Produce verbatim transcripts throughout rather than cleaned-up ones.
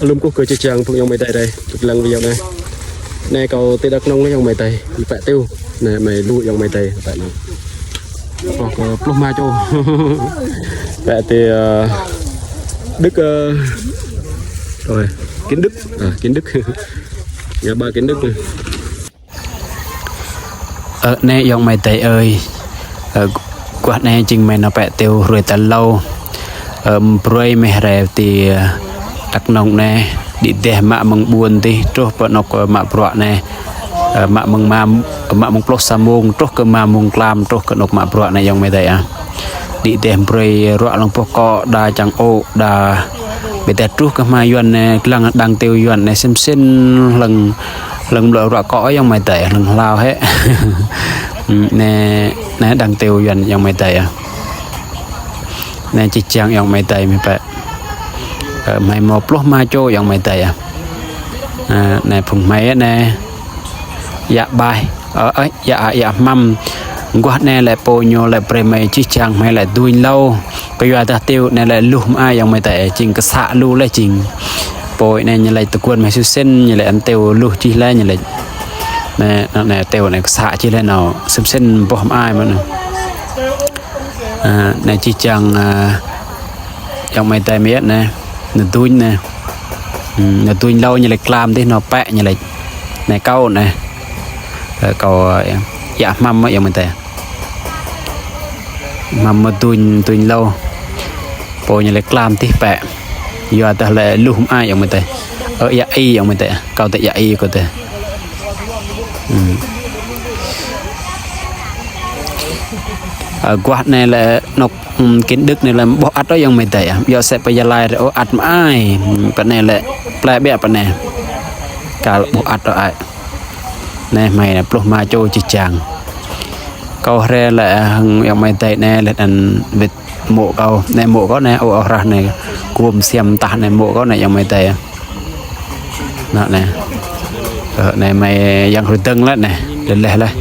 Lŭm kơ čih čiăng phung ayŏng amai adei drei. Lăng video anei. Anei kâo ti Đắk Nông anei ayŏng amai adei. Pĕ Tiw. Anei mei lu ayŏng amai adei. Pĕ anei. Ơ, kơ pluh ma čô. Pĕ ti, ơ, Đức, ơ, rồi, Kiến Đức. À, Kiến Đức. Nhà ba Kiến Đức. Ơ, anei ayŏng amai adei ơi. Ơ, aguah anei jing mei nao pĕ Tiw hruê tal êlâo. Ơ, mbruê mei hriê ti, ơ, Đắk Nông anei. Đĭ êdeh mă mơ̆ng ƀuôn dih, truh pơ anôk, ơ, mă bruă anei. Ơ, mă mơ̆ng ma, mă mơ̆ng pluh sa mông, truh kơ ma mông tlam, truh kơ anôk mă bruă anei ayŏng amai adei ah. Đĭ êdeh mbruê ruă lŏ boh kŏ, đa čiăng ôk, đa ƀiădah truh kơ hma Yuăn anei, lăng đang Tiw Yuăn anei sim sin hlŏng, hlŏng mlŏ ruă kŏ ayŏng amai adei, hlŏng hlao hĕ. Anei, anei đang Tiw Yuăn ayŏng amai adei ah. Anei čih čiăng ayŏng amai adei mei pĕ. Ơ, mei mâo pluh ma čô ayŏng amai adei ah. Ơ, anei phung mei anei. Yă ƀaih. Ơ, ơ, yă, yă hmăm. Aguah anei lĕ pô ñu lĕ brei mei čih čiăng mei lĕ duñ êlâo. Kyuadah Tiw anei lĕ luh mơai ayŏng amai adei. Jing ksă lu leh jing. Pô anei ñu lĕ tơguan mei su sin, ñu lĕ ăn Tiw luh čih leh ñu lĕ. Anei, anei Tiw anei ksă čih leh nao. Sim sin boh mơai mơh anei. Ơ, anei čih čiăng, ơ, ayŏng amai adei mei anei. Anei duñ anei. Hmm, anei duñ êlâo ñu lĕ klam dih nao pĕ ñu lĕ. Anei kâo anei. Ơ, kâo, ơ, yă hmăm mơh ayŏng amai adei. Hmăm mơh duñ, duñ êlâo. Pô ñu lĕ klam dih pĕ. Yuadah lĕ luh mơai ayŏng amai adei. Ơ, yă i ayŏng amai adei. Kâo dê yă i kâo dê. Hmm. Ơ, aguah anei lĕ anôk, hmm, Kiến Đức anei lĕ ƀuh ăt ôh ayŏng amai adei ah. Yua sĕ pơ Gia Lai rei ôh ăt mơai. Hmm, pơ anei lĕ plei ƀiă pơ anei. Kal ƀuh ăt ôh ai. Anei mei anei pluh ma čô čih čiăng. Kâo hriê lĕ hŏng ayŏng amai adei anei leh anăn wĭt mô̆ kâo, anei mô̆ kâo anei, ơ, ơ, hrah anei, kuôm siam mtah anei mô̆ kâo anei ayŏng amai adei ah. Anăn anei. Ơ, anei mei yang hruê dơ̆ng leh anei, leh leh leh.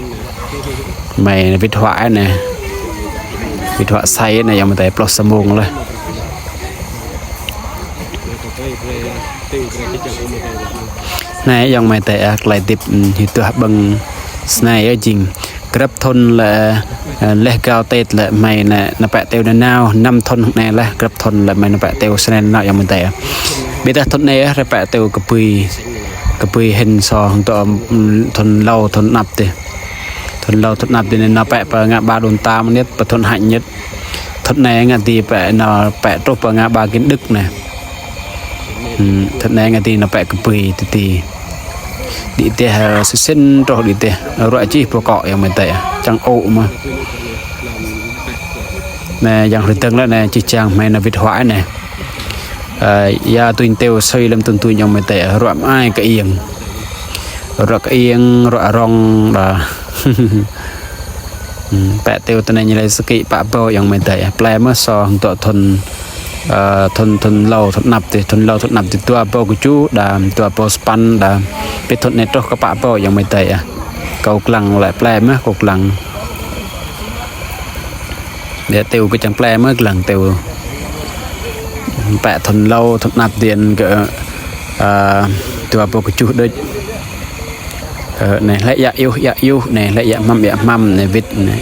Mei wĭt huă anei. Wĭt huă asei anei ayŏng amai adei pluh sa mông leh. Anei ayŏng amai adei ah, klei hdĭp, hmm, hiu duah ƀơ̆ng snei ah jing. Grăp thŭn lĕ, ơ, leh gao Tết lĕ mei anei, nao pĕ Tiw nanao, năm thŭn anei leh, grăp thŭn lĕ mei nao pĕ Tiw snei nao ayŏng amai adei ah. Ƀiădah thŭn anei ah, rei pĕ Tiw kbưi, kbưi hĭn so hŏng dŏ, hmm, thŭn êlâo, thŭn anăp dih. Thŭn êlâo, thŭn anăp dih anei nao pĕ pơ ngã ba Đôn Tam anei, pơ thŭn hăč anei. Thŭn anei ngă dih pĕ nao pĕ truh pơ ngã ba Kiến Đức anei. Hmm, thŭn anei ngă dih nao pĕ kbưi ti ti. Đĭ êdeh, ơ, su sin truh đĭ êdeh. Ruă čih boh kŏ ayŏng amai adei ah. Čiăng ôk mơh. Anei yang hruê dơ̆ng leh anei čih čiăng mei nao wĭt huă anei. Ơ, ya duñ Tiw sui lăm duñ duñ ayŏng amai adei ah. Ruă mơai kơiêng. Ruă kơiêng, ruă rŏng đa. Hmm, pĕ Tiw tinei ñu lĕ sa kĭ pă êbâo ayŏng amai adei ah. Plei mơh so hŏng dŏ thŭn, ơ, thŭn, thŭn êlâo, thŭn anăp dih, thŭn êlâo, thŭn anăp dih dua êbâo kjuh đa, dua êbâo sa păn đa. Bi thŭn anei truh kơ pă êbâo ayŏng amai adei ah. Kâo klăng lĕ plei mơh kâo klăng. Dê Tiw kơ čiăng plei mơh klăng Tiw. Pĕ thŭn êlâo, thŭn anăp dih kơ, ơ, dua êbâo kjuh đuč. Ơ, anei lĕ yă yuh, yă yuh, anei lĕ yă hmăm, yă hmăm, anei wĭt, anei.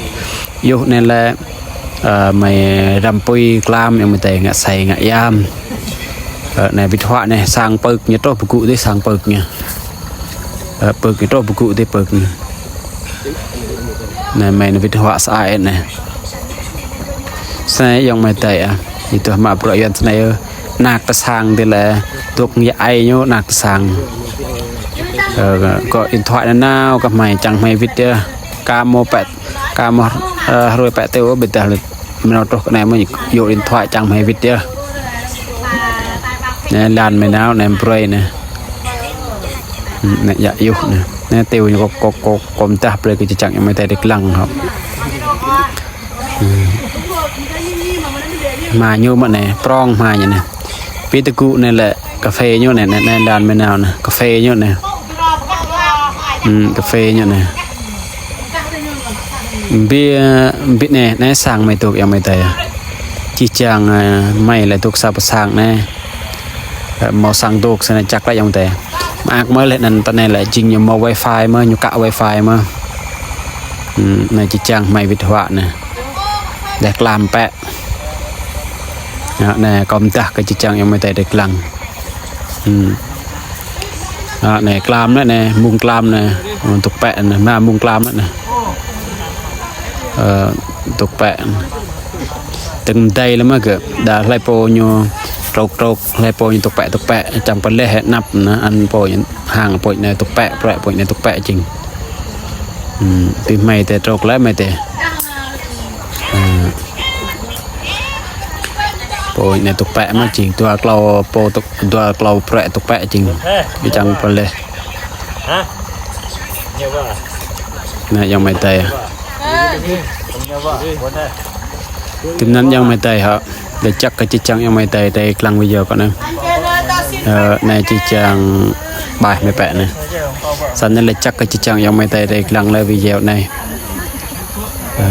Yuh anei lĕ, ơ, mei răm pui klam, ayŏng amai adei ngă asei, ngă ayam. Ơ, anei wĭt huă anei, sang pơk ñu truh bi gŭ dih, sang pơk ñu. Ơ, pơk ñu truh bi gŭ dih pơk ñu. Anei mei nao wĭt huă sa ai anei. Snei ayŏng amai adei ah. Ih tuh mă bruă Yuăn snei ơ. Anak ti sang dih lĕ, dôk yă ai ñu anak ti sang. Ơ, kơ điện thoại nanao kơ hmei čiăng hmei wĭt yơh. Ka mâo pĕ, ka mâo, ơ, hruê pĕ Tiw ƀiădah lĕ mnâo truh kơ anei mơh yua điện thoại čiăng hmei wĭt yơh. Anei lan mei nao anei mbruê anei. Hmm, anei yă yuh anei. Anei Tiw ñu kâo, kâo, kâo, kâo mdah brei kơ čih čiăng ayŏng amai adei dê klăng hŏ. Hmm. Hma ñu mơh anei, prŏng hma ñu anei. Bi tơgŭ anei lĕ cà phê ñu anei, anei, anei lan mei nao anei, cà phê ñu anei. Hmm, cà phê ñu anei. Bi, bi anei, anei sang mei dôk ayŏng amai adei ah. Čih čiăng, ơ, mei lĕ dôk sa pơ sang anei. Mâo sang dôk snăn jăk leh ayŏng adei. Mơak mơh leh anăn ti anei lĕ jing ñu mâo wifi mơh, ñu kă wifi mơh. Hmm, anei jih jang hmei wĭt huă anei. Deh klam pĕ. Anei kâo mdah kơ jih jang ayŏng amai adei dlăng. Hmm. Anei klam anei, anei, mông klam anei. Ơ, dôk pĕ anei, mâo mông klam anei. Ơ, dôk pĕ. Tơ̆ng mdei leh mơh gơ̆, đa hlei pô ñu trôk trôk, hlei pô ñu dôk pĕ dôk pĕ, čiăng pơleh anăp anăn, ăn pô ñu hăng pô anei dôk pĕ, prĕ pô anei dôk pĕ jing. Hmm, ti hmei ti trôk leh hmei ti. Hmm. Pô anei dôk pĕ mơh jing, dua klâo pô dôk, dua klâo prĕ dôk pĕ jing. Čiăng pơleh. Anei ayŏng amai adei. Ti anăn ayŏng amai adei hŏ. Lač jăk kơ jih jang ayŏng amai adei, adei dlăng video kâo anei. Ơ, anei jih jang ƀai hmei pĕ anei. Snăn anei lač jăk kơ jih jang ayŏng amai adei, adei dlăng leh video anei. Ơ.